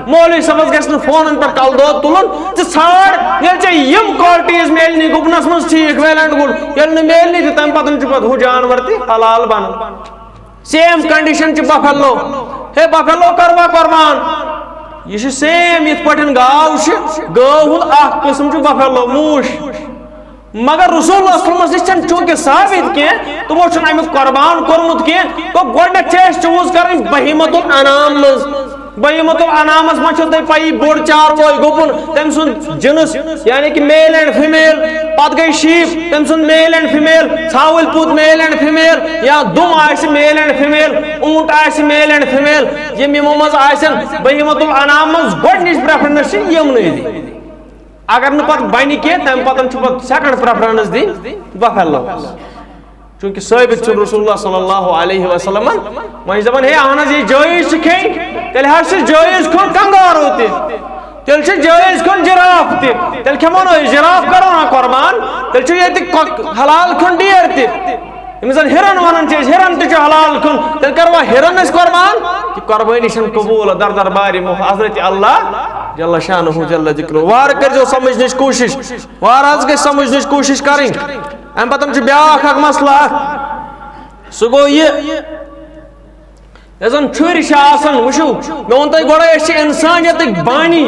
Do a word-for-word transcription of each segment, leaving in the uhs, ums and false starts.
مولوی صٲبس گژھِ نہٕ فونن پٮ۪ٹھ کلہٕ دود تُلُن۔ ژٕ ژھانڈ، ییٚلہِ ژےٚ یِم qualities میلنی گُپنس منٛز، ٹھیٖک، well and good۔ ییٚلہِ نہٕ میلنی تہِ، تمہِ پتہٕ چھُ پتہٕ ہُہ جانور تہِ حلال بنان۔ Same condition چھِ buffalo۔ ہے buffalo کروا قربان؟ یہِ چھُ same یِتھ پٲٹھۍ گاو چھِ، گٲو ہُنٛد اکھ قٕسم چھُ buffalo، موٗش۔ مگر رسول اللہ صلی اللہ علیہ وسلمس نِش چھنہٕ چونکہ ثابت کینٛہہ، تِمو چھُنہٕ امیُک قربان کوٚرمُت کینٛہہ، تو گۄڈٕنیتھ چھِ اَسہِ choose کرٕنۍ بہیمۃ الانعام منٛز۔ بہیمۃ الانعامس منٛز چھو تۄہہِ پَیی، بوٚڑ چاروٲے گُپن، تٔمۍ سُنٛد جنس، یعنی کہ male and female۔ پتہٕ گٔے sheep، تٔمۍ سُنٛد male and female، ژھاوٕلۍ پوٗت male and female، یا دُم آسہِ male and female، اوٗنٹ آسہِ male and female۔ یِم یِمو منٛز آسن بہیمۃ الانعام منٛز گۄڈٕنِچ preference چھِ یِمنٕے دِنۍ۔ اگر نہٕ پتہٕ بنہِ کینٛہہ، تمہِ پتہٕ چھُ پتہٕ second preference دِنۍ buffaloس۔ چونکہ ثٲبت چھُ رسول اللہ صلی اللہ علیہ وسلمن، وۄنۍ چھِ دپان، ہے اہن حظ، یہِ جٲیز چھِ کھیٚنۍ، تیٚلہِ حظ چھِ جٲیز کھیوٚن کنگارو تہِ، تیٚلہِ چھُ جٲیز کھیوٚن جراف تہِ، تیٚلہِ کھٮ۪مو نہٕ أسۍ، جراف کرو نا قربان، تیٚلہِ چھُ ییٚتہِ کۄ-، حلال کھیوٚن ڈیر تہِ۔ ییٚمِس زن ہِرن ونان چھِ أسۍ، ہِرن تہِ چھُ حلال کھیوٚن، تیٚلہِ کروا ہِرن أسۍ قربان؟ یہِ قربٲنی چھنہٕ قبول در دربارِ مُح-، حضرت اللہ جل شانہ جل ذکرہ۔ وارٕ کٔرۍزیو سمجھنٕچ کوٗشش، وارٕ حظ گژھِ سمجھنٕچ کوٗشش کرٕنۍ۔ امہِ پتہٕ چھُ بیاکھ اکھ مسلہٕ اکھ، سُہ گوٚو یہِ، یۄس زن چھُرۍ چھِ آسان، وٕچھِو، مےٚ ووٚن تۄہہِ گۄڈے، أسۍ چھِ انسانیتٕکۍ بانی،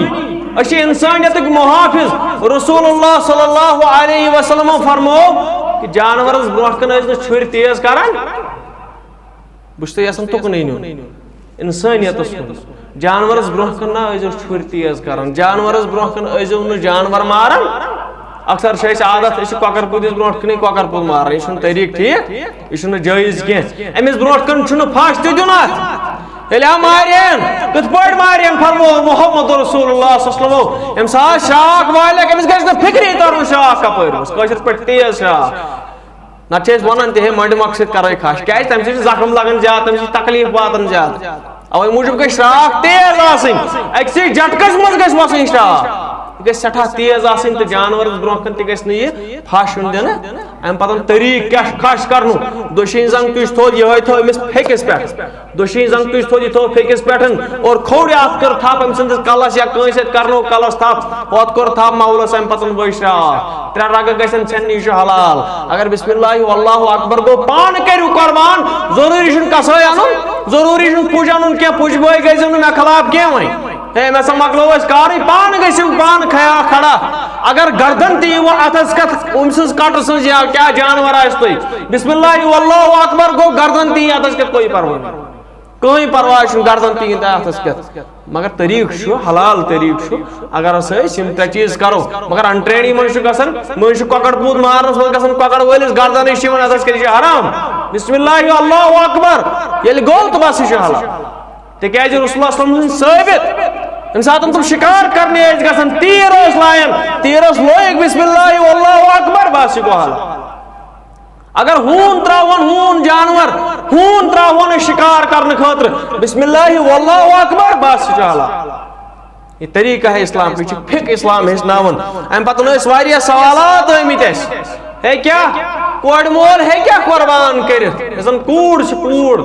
أسۍ چھِ انسانیتٕکۍ محافظ۔ رسول اللہ صلی اللہ علیہ وسلم فرموو کہ جانورس برونٛہہ کنہِ ٲسۍ نہٕ چھُرۍ تیز کران۔ بہٕ چھُس تۄہہِ یژھان تُکنُے نیُن انسانیتس کُن۔ جانورس برونٛہہ کنہِ نہ ٲسۍزیو چھُرۍ تیز کران، جانورس برونٛہہ کنہِ ٲسۍزیو نہٕ جانور ماران۔ اکثر چھِ اَسہِ عادت، أسۍ چھِ کۄکر پوٗتِس برونٛٹھ کنٕے کۄکر پوٗت ماران، یہِ چھُنہٕ طریٖقہٕ ٹھیٖک، یہِ چھُنہٕ جٲیز کینٛہہ۔ أمِس برونٛٹھ کنہِ چھُنہٕ پھش تہِ دیُن اتھ۔ ییٚلہِ آو مارین، کِتھ پٲٹھۍ مارین؟ فرموو محمد رسول اللہ صلی اللہ علیہ وسلم، ییٚمہِ ساتہٕ شراکھ والیکھ، أمِس گژھِ نہٕ فکرے ترُن شراکھ کپٲرۍ اوس، کٲشِر پٲٹھۍ تیز شراکھ۔ نتہٕ چھِ أسۍ ونان تہِ، ہے مۄنڈِ مۄکھ سۭتۍ کرو یہِ کھش، کیازِ؟ تمہِ سۭتۍ چھِ زخم لگان زیادٕ، تمہِ سۭتۍ چھِ تکلیف واتان زیادٕ۔ اوے موٗجوٗب گژھِ شراکھ تیز آسٕنۍ، أکسٕے جھٹکس منٛز گژھِ وسٕنۍ شراکھ۔ یہِ گژھِ سٮ۪ٹھاہ تیز آسٕنۍ تہٕ جانورس برونٛہہ کنہِ تہِ گژھِ نہٕ یہِ پھش یُن دِنہٕ۔ امہِ پتہٕ طریٖقہٕ کیٛاہ چھُ کھش کرنُک؟ دٔچھِنۍ زنٛگ تُج تھوٚد، یِہوٚے تھٲو أمِس پھیٚکِس پٮ۪ٹھ۔ دٔچھِنۍ زنٛگ تُج تھوٚد، یہِ تھٲو پھیٚکِس پٮ۪ٹھ اور کھوٚورِ اَتھ کٔر تھپھ أمۍ سٕنٛدِس کلس یا کٲنٛسہِ سۭتۍ کرنو کلس تھپھ، ہۄتھ کوٚر تھپھ، مولس امہِ پتہٕ ؤچھ شراکھ۔ ترٛےٚ رگہٕ گژھن ژھٮ۪ننہِ، یہِ چھُ حلال۔ اگر بسم اللہ واللہ اکبر گوٚو، پانہٕ کٔرِو قربان، ضروٗری چھُنہٕ کسٲے اَنُن، ضروٗری چھُنہٕ پُج اَنُن کینٛہہ، پُج بٲے گٔژھۍزیو نہٕ مےٚ خلاف کینٛہہ وۄنۍ۔ ہے، مےٚ سا مۄکلٲو أسۍ کارٕے، پانہٕ گٔژھِو پانہٕ کھیا کھڑا۔ اگر گردن تہِ یِیہِ وۄنۍ اَتھس کٮ۪تھ، أمۍ سٕنٛز کٹہٕ سٕنٛز یا کیٛاہ جانور آسہِ تُہۍ، بسم اللہ واللہ اکبر گوٚو، گردن تہِ یِیہِ اَتھس کٮ۪تھ، کوئی پرواے نہٕ۔ کٕہٕنۍ پرواے چھُنہٕ، گردن تہِ یِیہِ نہٕ اَتھس کٮ۪تھ۔ مگر طریٖقہٕ چھُ، حلال طریٖقہٕ چھُ، اگر ہسا أسۍ یِم ترٛےٚ چیٖز کرو۔ مگر untrained یِمن چھُ گژھان، مٔنٛزۍ چھُ کۄکر پوٗت مارنس منٛز گژھان، کۄکر وٲلِس گردنٕے چھِ یِوان اَتھس کٮ۪تھ، یہِ چھُ حرام۔ بسم اللہ واللہ اکبر ییٚلہِ گوٚو تہٕ بس، یہِ چھُ حلال۔ تِکیٛازِ رسول اللہ صلی اللہ علیہ وسلم سٕنٛدۍ ثٲبت، ییٚمہِ ساتہٕ تِم شِکار کرنہِ ٲسۍ گژھان، تیٖر ٲسۍ لایان، تیٖرس لوگ بسم اللہ واللہ اکبر، بس یہِ گوٚو حلال۔ اگر ہوٗن ترٛاوہون، ہوٗن جانور، ہوٗن ترٛاوہون أسۍ شِکار کرنہٕ خٲطرٕ، بسم اللہ واللہ اکبر، بس یہِ چھُ حلال۔ یہِ طریٖقہ ہے اسلام، یہِ چھُ فقہ اسلام ہیٚچھناوان۔ اَمہِ پتہٕ ٲسۍ واریاہ سوالات آمٕتۍ اَسہِ۔ ہے کیٛاہ؟ کورِ مول ہیٚکیٛاہ قربان کٔرِتھ؟ یۄس زن کوٗر چھِ، کوٗر،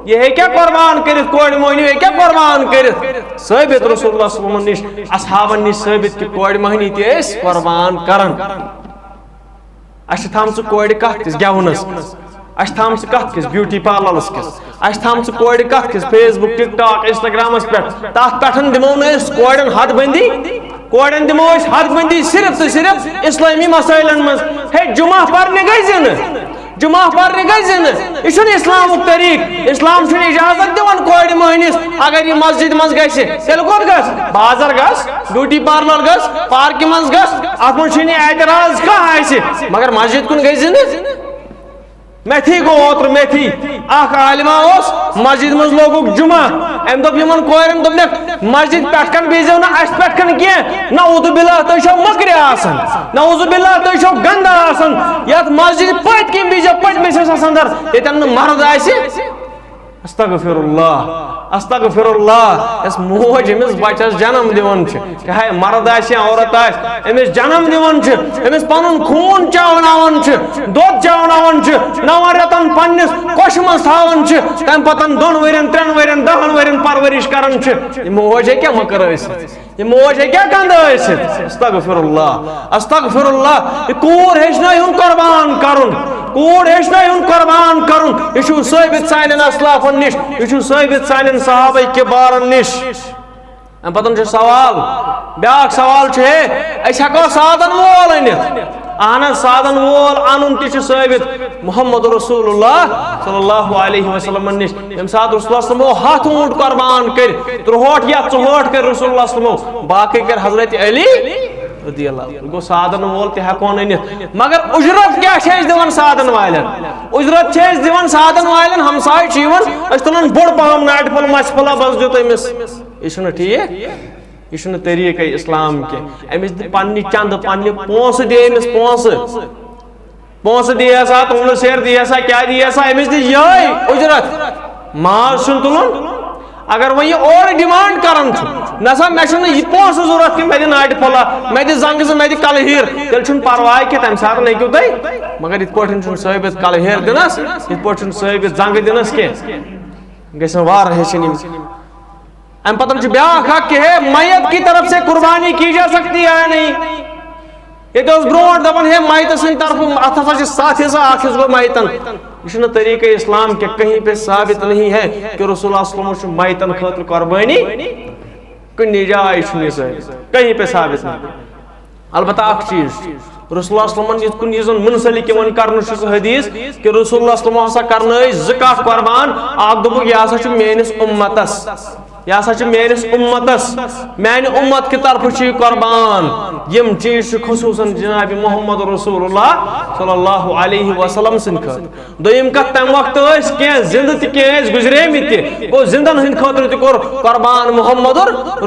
یہِ ہیٚکیٛاہ قربان کٔرِتھ؟ کورِ مۄہنیو ہیٚکیٛاہ قربان کٔرِتھ؟ ثٲبت رسول اللہ صلی اللہ علیہ وسلمن نِش، اصحابن نِش ثٲبت کہِ کورِ مۄہنی تہِ ٲسۍ قربان کران۔ اَسہِ چھِ تھامژٕ کورِ کَتھ کِس گٮ۪ونَس، اَسہِ چھِ تھامژٕ کَتھ کِس beauty parlourس کِس، اَسہِ چھِ تھامژٕ کورِ کَتھ کِس Facebook، TikTok، Instagramس پٮ۪ٹھ۔ تَتھ پٮ۪ٹھ دِمو نہٕ أسۍ کورٮ۪ن حد بندی، کورٮ۪ن دِمو أسۍ حد بندی صرف تہٕ صرف اِسلٲمی مسٲیلَن منٛز۔ ہے، جمعہ پرنہِ گٔے زِنہٕ، جمعہ پرنہِ گٔے زِنہٕ، یہِ چھُنہٕ اِسلامُک طریٖقہٕ۔ اِسلام چھُنہٕ اِجازت دِوان کورِ مۄہنِس، اگر یہِ مسجد منٛز گژھِ، تیٚلہِ کوٚت گژھ؟ بازر گژھ، beauty parlour گژھ، پارکہِ منٛز گژھ، اَتھ منٛز چھُنہٕ اعتراض کانٛہہ اَسہِ، مگر مسجد کُن گٔے زِنہٕ۔ مےٚ تھی گوٚو اوترٕ، مےٚ تھی اکھ عالمہ اوس مسجد منٛز، لوگُکھ جمعہ، أمۍ دوٚپ یِمن کورٮ۪ن، دوٚپنَکھ، مسجد پٮ۪ٹھ کَنہِ بِہزیو نہٕ اَسہِ پٮ۪ٹھ کَنہِ کینٛہہ، نعوذ باللہ تُہۍ چھِو مٔکرِ آسان، نعوذ باللہ تُہۍ چھِو گنٛدٕ آسان، یَتھ مسجد پٔتۍ کِنۍ بِہزیو، پٔتمِس حصس اندر، ییٚتٮ۪ن نہٕ مرد آسہِ۔ استغفر اللہ۔ استغفر اللہ، یۄس موج أمِس بچس جنم دِوان چھِ، چاہے مرد آسہِ یا عورت آسہِ، أمِس جنم دِوان چھِ، أمِس پنُن خوٗن چاوناوان چھِ، دۄد چاوناوان چھِ، نون رٮ۪تن پننِس کۄشہِ منٛز تھاوان چھِ، تمہِ پتن دۄن ؤرین، ترٛٮ۪ن ؤرین، دہن ؤرین پرورش کران چھِ۔ یہِ موج ہیٚکیٛاہ مٔکٕر ٲسِتھ؟ یہِ موج ہیٚکیٛاہ گنٛدٕ ٲسِتھ؟ استغفر اللہ، استغفر اللہ۔ یہِ کوٗر ہیٚچھنٲیہُن قربان کرُن، کوٗر ہیٚچھنٲیہُن قربان کرُن۔ یہِ چھُ ثٲبت سانٮ۪ن اسلافن نِش، یہِ چھُ ثٲبت سانٮ۪ن صحابہ کبارن نِش۔ امہِ پتہٕ چھُ سوال، بیٛاکھ سوال چھُ، ہے، أسۍ ہٮ۪کوا سادن وول أنِتھ؟ اہن حظ، سادن وول انُن تہِ چھُ ثٲبت محمد رسول اللہ صلی اللہ علیہ وسلمن نِش۔ ییٚمہِ ساتہٕ رسول اللہ صلی اللہ علیہ وسلمو ہتھ اوٗنٹ قربان کٔرۍ، ترٛوہٲٹھ یا ژُہٲٹھ کٔرۍ رسول اللہ صلی اللہ علیہ وسلمو، باقٕے کٔرۍ حضرت علی رضی اللہ عنہ۔ گوٚو سادن وول تہِ ہٮ۪کون أنِتھ، مگر اجرت کیٛاہ چھِ أسۍ دِوان سادن والٮ۪ن؟ اجرت چھِ أسۍ دِوان سادن والٮ۪ن، ہمسایہِ چھِ یِوان، أسۍ تُلان بوٚڑ پہم ناٹہِ پھوٚل، مژِ پھوٚلہ بس دیُت أمِس۔ یہِ چھُنہٕ ٹھیٖک، یہِ چھُنہٕ طریٖقے اسلام کینٛہہ۔ أمِس دِ پننہِ چندٕ، پننہِ پونٛسہٕ دِ أمِس پونٛسہٕ۔ پونٛسہٕ دِیہِ ہسا، توٚملہٕ سیر دِیہِ ہسا، کیٛاہ دِیہِ ہسا، أمِس دِ یِہوٚے اُجرت۔ ماز چھُنہٕ تُلُن۔ اگر وۄنۍ یہِ اورٕ ڈِمانڈ کران چھُ، نہ سا، مےٚ چھُنہٕ یہِ پونٛسہٕ ضوٚرتھ کینٛہہ، مےٚ دِ ناٹہِ پھوٚلہ، مےٚ دِ زنٛگہٕ زٕ، مےٚ دِ کلہٕ ہیٖر، تیٚلہِ چھُنہٕ پرواے کینٛہہ، تَمہِ ساتہٕ ہیٚکِو تُہۍ۔ مگر یِتھ پٲٹھۍ چھُنہٕ ثٲبت کلہٕ ہیٖر دِنَس، یِتھ پٲٹھۍ چھُنہٕ ثٲبت زنٛگہٕ دِنَس کینٛہہ۔ گژھن وارٕ ہیٚچھِنۍ یِم۔ امہِ پتہٕ چھُ بیٛاکھ حق کہ ہے، میت کی طرف سے قربانی کی جا سکتی ہے یا نہیں؟ ییٚتہِ اوس برونٛٹھ دپان، ہے، میتہٕ سٕنٛدِ طرفہٕ، اتھ ہسا چھِ ستھ حصہٕ، اکھ حصہٕ گوٚو میتن۔ یہِ چھُنہٕ طریٖقہ اسلام کینٛہہ، کہیں پہ ثابت نہیں ہے کہ رسول اللہ صلی اللہ علیہ وسلم چھُ میتن خٲطرٕ قربٲنی، کُنہِ جایہِ چھُنہٕ یہِ ثٲبت، کہیں پہ ثابت نہیں۔ البتہ اکھ چیٖز چھُ، رسول اللہ صلی اللہ علیہ وسلمن یِتھ کُن یُس زن منسلک یِوان کرنہٕ چھُ سُہ حدیث کہ رسول اللہ صلی اللہ علیہ وسلم ہسا کرنٲے زٕ کٹھ قربان، اکھ دوٚپُکھ، یہِ ہسا چھُ میٲنِس اُمتس، یہِ ہسا چھُ میٲنِس اُمتس، میانہِ اُمت کہِ طرفہٕ چھُ یہِ قربان۔ یِم چیٖز چھِ خصوٗصاً جناب محمد رسول اللہ صلی اللہ علیہ وسلم سٕنٛدِ خٲطرٕ۔ دوٚیِم کتھ، تمہِ وقتہٕ ٲسۍ کینٛہہ زِندٕ تہِ، کینٛہہ ٲسۍ گُزریمٕتۍ تہِ، گوٚو زِندن ہٕنٛدِ خٲطرٕ تہِ کوٚر قربان محمد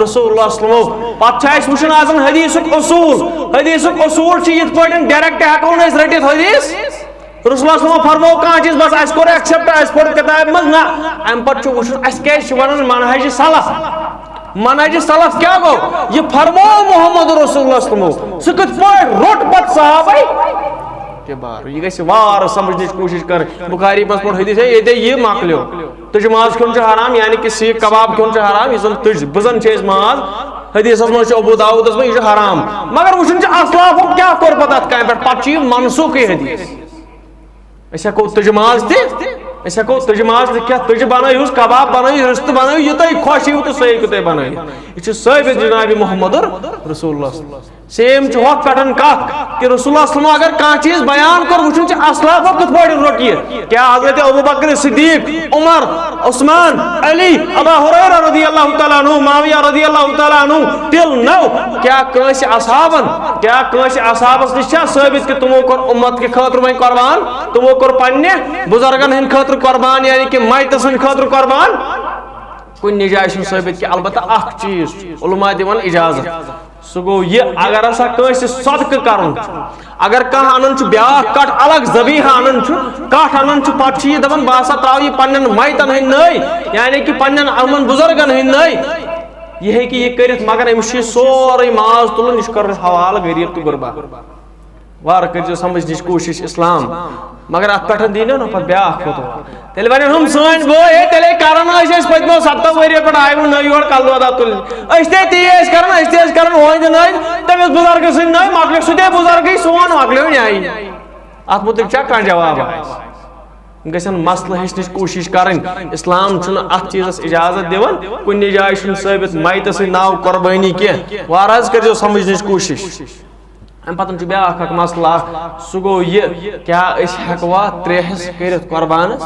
رسول اللہ صلی اللہ علیہ وسلمو۔ پتہٕ چھُ اَسہِ وٕچھُن آز حدیثُک اصوٗل۔ حدیثُک اصوٗل چھُ یِتھ پٲٹھۍ direct ہٮ۪کو نہٕ أسۍ رٔٹِتھ حدیث۔ رسول اللہ صلی اللہ علیہ وسلم فرموو کانٛہہ چیٖز، بس اَسہِ کوٚر accept، اَسہِ پوٚر کِتابہِ منٛز، نہ، اَمہِ پتہٕ چھُ وٕچھُن اَسہِ کیٛازِ چھِ وَنان منہج سلف۔ منہج سلف کیٛاہ گوٚو؟ یہِ فرموو محمد رسول اللہ صلی اللہ علیہ وسلمو، سُہ کِتھ پٲٹھۍ روٚٹ پتہٕ صحابے؟ کبار۔ یہِ گژھِ وارٕ سمجھنٕچ کوٗشِش کرٕنۍ۔ بخاری منٛز پوٚر حدیث ہے، ییٚتہِ یہِ مۄکلیو۔ تُجہِ ماز کھیوٚن چھُ حرام، یعنی کہ سیٖکھ کباب کھیوٚن چھُ حرام، یُس زن تُج، بُزان چھِ أسۍ ماز۔ حدیثس منٛز چھُ ابو داؤدس منٛز، یہِ چھُ حرام۔ مگر وٕچھُن چھُ اسلافو کیٛاہ کوٚر پتہٕ اتھ کامہِ پٮ۪ٹھ، پتہٕ چھُ یہِ منسوخٕے حدیث۔ أسۍ ہٮ۪کو تُجہِ ماز تہِ، أسۍ ہٮ۪کو تُجہِ ماز تہِ کھٮ۪تھ، تُجہِ بنٲیِو، کباب بنٲیِو، رِستہٕ بنٲیِو، یہِ تۄہہِ خۄش یِیِو تہٕ سُہ ہیٚکِو تُہۍ بنٲیِتھ۔ یہِ چھُ ثٲبت جناب محمد رسول اللہ۔ Same چھُ ہۄتھ پٮ۪ٹھ کتھ کہ رسول اللہ صلی اللہ علیہ وسلم اگر کانٛہہ چیٖز بیان کوٚر، وٕچھُن چھُ اسلافو کِتھ پٲٹھۍ روٚٹ یہِ۔ کیٛاہ حضرت ابوبکر صدیق، عمر، عثمان، علی، ابا ہریرہ رضی اللہ تعالیٰ عنہ، معاویہ رضی اللہ تعالیٰ عنہ، till now، کیٛاہ کٲنٛسہِ اصحابن، کیٛاہ کٲنٛسہِ اصحابس نِش چھا ثٲبت کہ تِمو کوٚر اُمت کہِ خٲطرٕ وۄنۍ قربان، تِمو کوٚر پننہِ بُزرگن ہٕنٛدِ خٲطرٕ قربان، یعنی کہ میتہٕ سٕنٛدِ خٲطرٕ قربان؟ کُنہِ جایہِ چھُنہٕ ثٲبت کینٛہہ۔ البتہ اکھ چیٖز چھُ علماء دِوان اجازت، سُہ گوٚو یہِ، اگر ہسا کٲنٛسہِ صدقہٕ کرُن چھُ، اگر کانٛہہ انان چھُ بیٛاکھ کٹھ الگ ذبیحہ انان چھُ، کٹھ انان چھُ، پتہٕ چھُ یہِ دپان، بہٕ ہسا ترٛاوٕ یہِ پننٮ۪ن میتن ہٕنٛدۍ نٲے، یعنی کہِ پننٮ۪ن یِمن بُزرگن ہٕنٛدۍ نٲے، یہِ ہیٚکہِ یہِ کٔرِتھ، مگر أمِس چھُ یہِ سورُے ماز تُلُن، یہِ چھُ کرُن حوالہٕ غریب تہٕ غربا۔ وارٕ کٔرۍزیو سمجھنٕچ کوٗشِش اسلام، مگر اتھ پٮ۪ٹھ دی نہ نفر بیٛاکھ فتوا۔ تیٚلہِ ونن ہُم سٲنۍ بٲے، ہے، تیٚلے کران ٲسۍ أسۍ پٔتمیو ستو ؤرۍیو پٮ۪ٹھ، آیہِ وۄنۍ نٔے یور کلہٕ دود اتُل۔ أسۍ تہِ تی ٲسۍ کران، أسۍ تہِ ٲسۍ کران، ہُہنٛدِ نٔے، تٔمِس بُزرگہٕ سٕنٛدۍ نٔے، مۄکلیو سُہ تہِ بُزرگٕے، سون مۄکلیو نیے۔ اتھ مُتعلق چھا کانٛہہ جواب؟ گژھن مسلہٕ ہیٚچھنٕچ کوٗشِش کرٕنۍ۔ اسلام چھُنہٕ اتھ چیٖزس اجازت دِوان، کُنہِ جایہِ چھُنہٕ ثٲبت میتہٕ سٕنٛدۍ ناو قربٲنی کینٛہہ۔ وارٕ حظ کٔرۍزیو سمجھنٕچ کوٗشِش۔ امہِ پتہٕ چھُ بیٛاکھ اکھ مسلہٕ اکھ، سُہ گوٚو یہِ، کیٛاہ أسۍ ہٮ۪کوا ترٛےٚ حصہٕ کٔرِتھ قربانس؟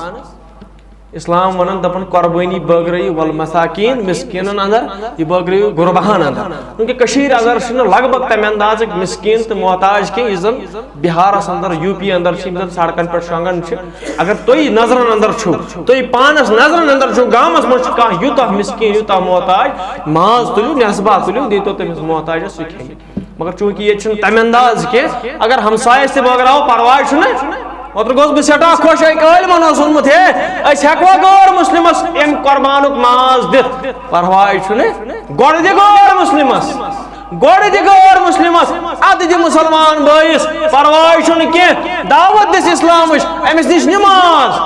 اسلام ونان، دپان، قربٲنی بٲگرٲیِو والمساکین، مسکیٖنن اندر، یہِ بٲگرٲیِو غرباہن اندر۔ چوٗنٛکہِ کٔشیٖرِ اندر چھُنہٕ لگ بگ تمہِ اندازٕکۍ مسکیٖن تہٕ محتاج کینٛہہ، یُس زن بہارس اندر، یوٗ پی اندر چھِ، یِم زن سڑکن پٮ۪ٹھ شۄنٛگان چھِ۔ اگر تُہۍ نظرن اندر چھِو، تُہۍ پانس نظرن اندر چھِو، گامس منٛز چھُ کانٛہہ یوٗتاہ مسکیٖن، یوٗتاہ محتاج، ماز تُلِو، نٮ۪صبا تُلِو، دیٖتو تٔمِس محتاجس، سُہ کھیٚیہِ۔ مگر چوٗنٛکہِ ییٚتہِ چھُنہٕ تَمہِ انداز کینٛہہ، اگر ہمسایَس تہِ بٲگراوو، پرواے چھُنہٕ۔ اوترٕ گوس بہٕ سٮ۪ٹھاہ خۄش، أکۍ عٲلمن اوس ووٚنمُت، ہے، أسۍ ہٮ۪کوا غٲر مسلمس اَمہِ قۄربانُک ماز دِتھ؟ پرواے چھُنہٕ، گۄڈٕ دِ غٲر مسلمس، گۄڈٕ دِ غٲر مسلمس، اَدٕ دِ مسلمان بٲیِس، پرواے چھُنہٕ کینٛہہ، دعوت دِس اسلامٕچ، أمِس نِش نہِ ماز،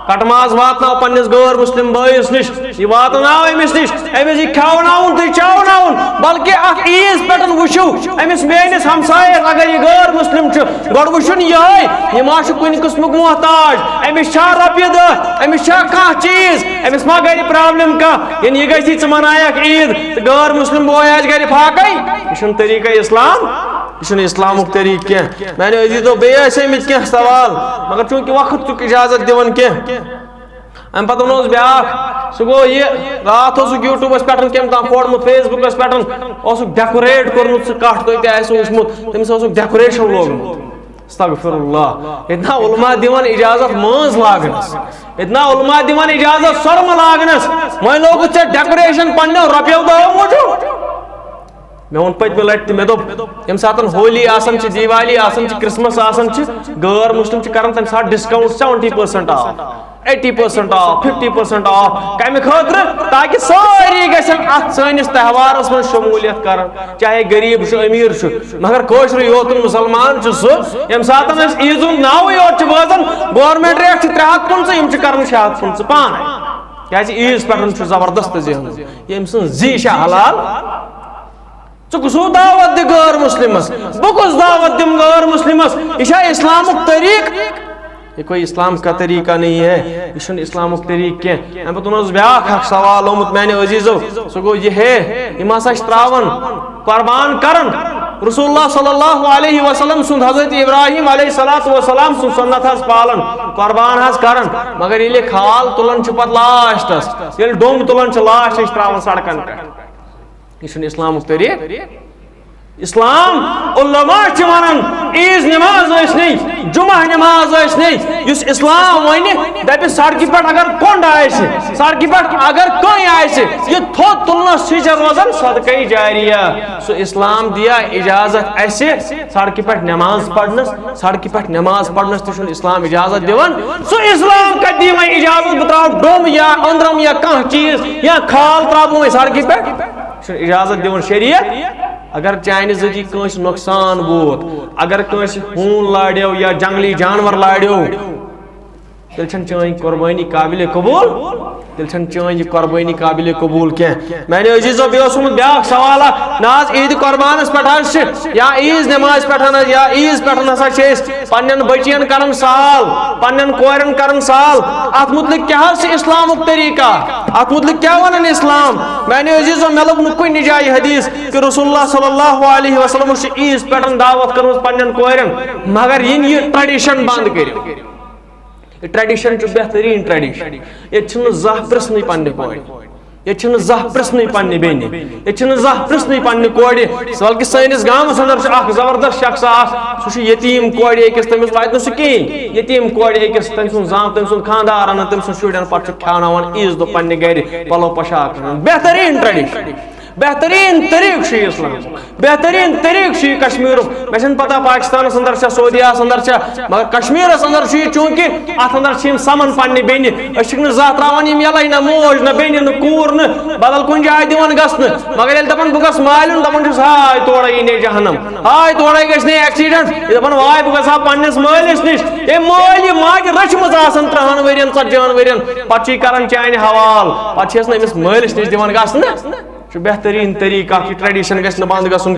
کٹہٕ ماز واتناو پننِس غٲر مسلم بٲیِس نِش، یہِ واتناو أمِس نِش، أمِس یہِ کھیاوناوُن تہٕ چاوناوُن، بلکہِ اَتھ عیٖز پٮ۪ٹھ وٕچھِو أمِس میٲنِس ہمسایَس، اگر یہِ غٲر مسلم چھُ، گۄڈٕ وٕچھُن یِہوٚے، یہِ ما چھُ کُنہِ قٕسمُک محتاج، أمِس چھا رۄپیہِ دَہ، أمِس چھا کانٛہہ چیٖز، أمِس ما گرِ پرابلم کانٛہہ، یعنی یہِ گژھِ ژٕ منایَکھ عیٖد تہٕ غٲر مسلم بوے آسہِ گرِ فاقے۔ یہِ چھُنہٕ طریٖقہ اسلام، یہِ چھُنہٕ اسلامُک طریٖقہٕ کینٛہہ۔ میانیو عزیزو، بیٚیہِ ٲسۍ آمٕتۍ کینٛہہ سوال، مگر چوٗنٛکہِ وقت چھُکھ اجازت دِوان کینٛہہ۔ اَمہِ پَتہٕ ووٚن اوس بیٛاکھ، سُہ گوٚو یہِ، راتھ اوسُکھ YouTubeس پٮ۪ٹھ کٔمۍ تام کھولمُت، Facebookس پٮ۪ٹھ اوسُکھ decorate کوٚرمُت، سُہ کَٹھ تۄہہِ تہِ آسِوٕ وٕچھمُت، تٔمِس اوسُکھ decoration لوگمُت۔ استغفر اللہ۔ ییٚتہِ نا علماء دِوان اجازت مٲنٛز لاگنس، ییٚتہِ نا علماء دِوان اجازت سۄرمہٕ لاگنس، وۄنۍ لوگُتھ ژےٚ decoration پننیو رۄپیو دہو موٗجوٗب۔ مےٚ ووٚن پٔتمہِ لٹہِ تہِ، مےٚ دوٚپ، ییٚمہِ ساتہٕ ہولی آسان چھِ، دیوالی آسان چھِ، Christmas آسان چھِ، غٲر مسلم چھِ کران تمہِ ساتہٕ discount seventy percent off، eighty percent off، fifty percent off۔ کمہِ خٲطرٕ؟ تاکہِ سٲری گژھن اتھ سٲنِس تہوارس منٛز شموٗلیت کرن، چاہے غریب چھُ، امیر چھُ، مگر کٲشرُے یوت مسلمان چھُ سُہ، ییٚمہِ ساتہٕ أسۍ عیٖد ہُنٛد ناوٕے یوت چھِ بوزان، government rate چھِ ترٛےٚ ہتھ پٕنٛژٕہ، یِم چھِ کران شےٚ ہتھ پٕنٛژٕہ پانے۔ کیازِ عیٖز پٮ۪ٹھ چھُ زبردست ذہن، ییٚمۍ سٕنٛز زی چھِ حلال۔ ژٕ کُس ہیوٗ دعوت دِ غٲر مسلمس؟ بہٕ کُس دعوت دِمہٕ غٲر مسلمس؟ یہِ چھا اسلامُک طریٖقہٕ؟ یہ کوئی اسلام کا طریقہ نہیں ہے، یہِ چھُنہٕ اسلامُک طریٖقہٕ کینٛہہ۔ اَمہِ پتہٕ اوٚن حظ بیٛاکھ اکھ سوال آمُت میانہِ عزیزو، سُہ گوٚو یہِ ہے، یِم ہسا چھِ ترٛاوان، قربان کران۔ رسول اللہ صلی اللہ علیہ وسلم سُنٛد، حضرت ابراہیم علیہ الصلوۃ والسلام سُنٛد سنت حظ پالان، قربان حظ کران، مگر ییٚلہِ کھال تُلان چھِ پتہٕ لاسٹس، ییٚلہِ ڈوٚمب تُلان چھِ لاسٹس، چھِ ترٛاوان سڑکن پٮ۪ٹھ۔ یہِ چھُنہٕ اسلامُک طریٖقہٕ۔ اسلام، علماء چھِ ونان، عیٖذ نماز ٲسۍ نٕے، جمعہ نماز ٲسۍ نٕے، یُس اسلام ونہِ، دپہِ سڑکہِ پٮ۪ٹھ اگر کۄنڈ آسہِ، سڑکہِ پٮ۪ٹھ اگر کٔنۍ آسہِ، یہِ تھوٚد تُلنس، سُہ چھِ روزان صدقے جاریہ۔ سُہ اسلام دِیا اجازت اسہِ سڑکہِ پٮ۪ٹھ نماز پرنس؟ سڑکہِ پٮ۪ٹھ نماز پرنس تہِ چھُنہٕ اسلام اجازت دِوان۔ سُہ اسلام کتہِ دِیہِ وۄنۍ اجازت بہٕ ترٛاوٕ ڈوٚم یا أنٛدرم یا کانٛہہ چیٖز یا کھال ترٛاوٕ بہٕ وۄنۍ سڑکہِ پٮ۪ٹھ؟ چھُنہٕ اجازت دِوان شریعت۔ اگر چانہِ ذٔریعہٕ کٲنٛسہِ نۄقصان ووت، اگر کٲنٛسہِ ہوٗن لاریو یا جنگلی جانور لاریو، تیٚلہِ چھَنہٕ چٲنۍ قۄربٲنی قابلِ قبوٗل، تیٚلہِ چھَنہٕ چٲنۍ یہِ قۄربٲنی قابلِ قبوٗل کینٛہہ۔ میانیو عزیزو، بیٚیہِ اوس آمُت بیٛاکھ سوال اکھ، نہ حظ، عیٖد قۄربانَس پٮ۪ٹھ حظ چھِ، یا عیٖذ نمازِ پٮ۪ٹھ حظ، یا عیٖذ پٮ۪ٹھ ہسا چھِ أسۍ پننٮ۪ن بٔچِیَن کران سال، پننٮ۪ن کورٮ۪ن کران سال۔ اتھ متعلق کیٛاہ حظ چھُ اسلامُک طریٖقہ؟ اتھ متعلق کیٛاہ ونان اسلام؟ میانیو عزیزو، مےٚ لوٚب نہٕ کُنہِ جایہِ حدیث کہِ رسول اللہ صلی اللہ علیہ وسلم چھُ عیٖذ پٮ۪ٹھ دعوت کٔرمٕژ پننٮ۪ن کورٮ۪ن، مگر یِن یہِ tradition بنٛد کٔرِو۔ یہِ tradition چھُ بہتریٖن tradition۔ ییٚتہِ چھِنہٕ زانٛہہ پرٛژھنٕے پننہِ کورِ۔ ییٚتہِ چھِنہٕ زانٛہہ پرٛژھنٕے پننہِ بیٚنہِ۔ ییٚتہِ چھِنہٕ زانٛہہ پرٛژھنٕے پننہِ کورِ۔ بلکہِ سٲنِس گامَس اندر چھُ اکھ زبردست شخص اکھ، سُہ چھُ یتیٖم کورِ أکِس، تٔمِس واتہِ نہٕ سُہ کِہیٖنۍ۔ یتیٖم کورِ أکِس، تٔمۍ سُنٛد زام، تٔمۍ سُنٛد خانٛدار اَنان، تٔمۍ سُنٛد شُرٮ۪ن پتہٕ چھُ کھیٛاوناوان عیٖذ دۄہ پننہِ گرِ پلو پوشاک اَنان۔ بہتریٖن tradition۔ بہتریٖن طریٖقہٕ چھُ یہِ اسلام، بہتریٖن طریٖقہٕ چھُ یہِ کشمیٖرُک۔ مےٚ چھَنہٕ پتہ پاکستانَس اندر چھا، سعودیاہَس اندر چھا، مگر کشمیٖرَس اندر چھُ یہِ، چوٗنٛکہِ اَتھ اندر چھِ یِم سَمان پننہِ بیٚنہِ۔ أسۍ چھِکھ نہٕ زانٛہہ ترٛاوان یِم یَلَے، نہ موج نہ بیٚنہِ نہ کوٗر نہٕ بدل کُنہِ جایہِ دِوان گژھنہٕ۔ مگر ییٚلہِ دَپان بہٕ گژھٕ مالیُن، دَپان چھُس ہاے تورَے یی نے جہنم، ہاے تورَے گژھِ نے accident۔ یہِ دَپان واے بہٕ گژھٕ ہا پننِس مٲلِس نِش، ہے مٲلۍ یہِ ماجہِ رٔچھمٕژ آسان تٕرٛہَن ؤرِین، ژَتجِہَن ؤرِین، پتہٕ چھِ یہِ کران چانہِ حوال، پتہٕ چھِ أسۍ نہٕ أمِس مٲلِس نِش دِوان گژھنہٕ۔ چھُ بہتریٖن طریٖقہٕ اکھ، یہِ tradition گژھِ نہٕ بنٛد گژھُن۔